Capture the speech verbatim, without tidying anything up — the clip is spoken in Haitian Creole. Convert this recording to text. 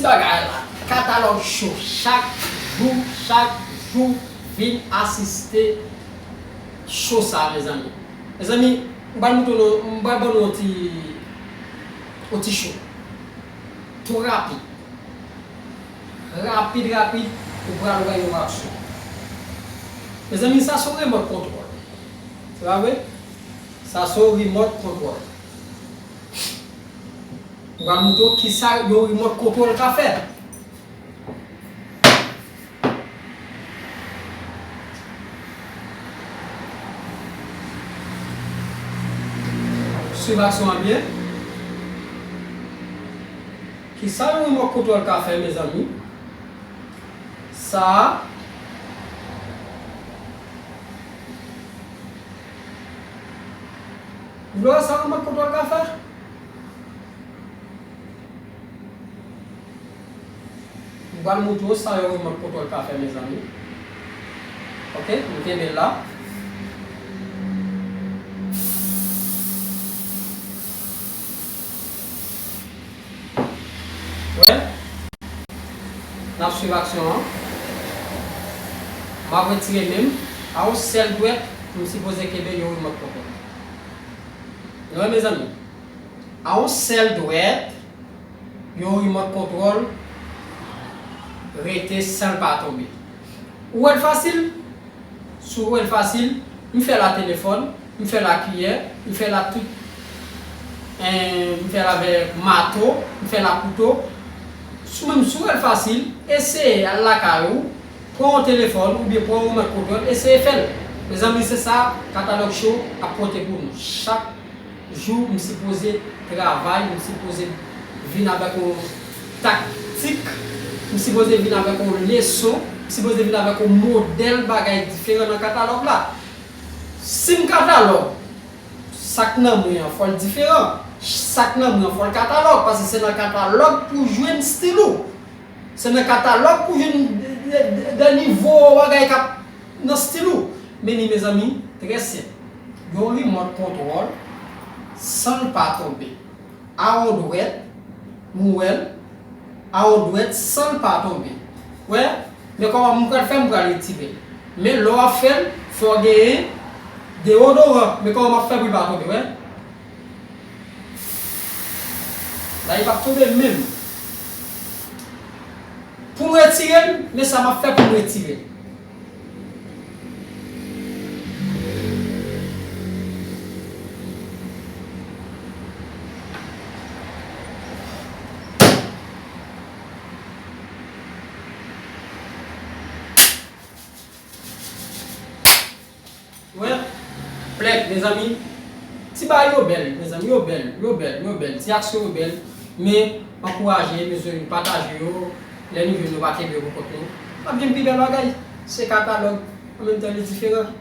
Bagay la, katalòg cho chak jou, chak jou, vin asiste cho sa, mezanmi. Mezanmi, m pral montre nou, m pral ban nou yon ti, yon ti cho. Tou rapid. Rapid, rapid, ou pral wè yon aksyon. Mezanmi, sa se yon remote control. Se pa vre? Sa se yon remote control. M pral montre w kisa yon remote control ka fè. Swiv aksyon an byen. Kisa yon remote control ka fè, mezanmi? Sa a, nou wè sa remote control ka fè? M pral montre w sa yon remote control ka fè, mezanmi. Ok, nou kenbe l la. Wè, n ap swiv aksyon an. M ap retire men m. A yon sèl dwèt, m sipoze kenbe yon remote control. Nou wè, mezanmi? A yon sèl dwèt, yon remote control rete san l pa tonbe. Ou wè l fasil? Si w wè l fasil, m fè l a telefòn, m fè l a kiyè, m fè l a tout, en, m fè l avèk mato, m fè l a kouto. Si w menm, si w wè l fasil, eseye al lakay ou, pran yon telefòn oubyen pran yon remote control, eseye fè l. Mezanmi, se sa Katalòg Show ap pote pou nou. Chak jou, m sipoze travay, m sipoze vin avèk yon taktik, m sipoze vin avèk yon leson, m sipoze vin avèk yon modèl bagay diferan nan katalòg la. Si m katalòg, sa k nan mwen an, fò l diferan. Sa k nan mwen an, fò l katalòg, paske se nan katalòg pou w jwenn stil ou. Se nan katalòg pou w jwenn de, de, de, de nivo bagay k ap nan stil ou. Men li, mezanmi, trè senp. Yon remote control, san l pa tonbe. A yon dwèt, m wè l, a yon dwèt, san l pa tonbe. Wè, men kòman m pral fè, m pral retire l. Men lè w ap fè l, fò w genyen deodoran. Men kòman m ap fè pou l pa tonbe, wè. La, li p ap tonbe menm. Pou m retire l, men sa m ap fè pou m retire l. Wè, plèk, mezanmi. Ti bagay yo bèl, mezanmi, yo bèl, yo bèl, yo bèl. Ti aksyon yo bèl, men ankouraje, mezanmi, pataje yo. Lè nou jwenn yo, pa kenbe yo pou kont nou. N ap jwenn pi bèl bagay. Se katalòg, an menm tan, li diferan.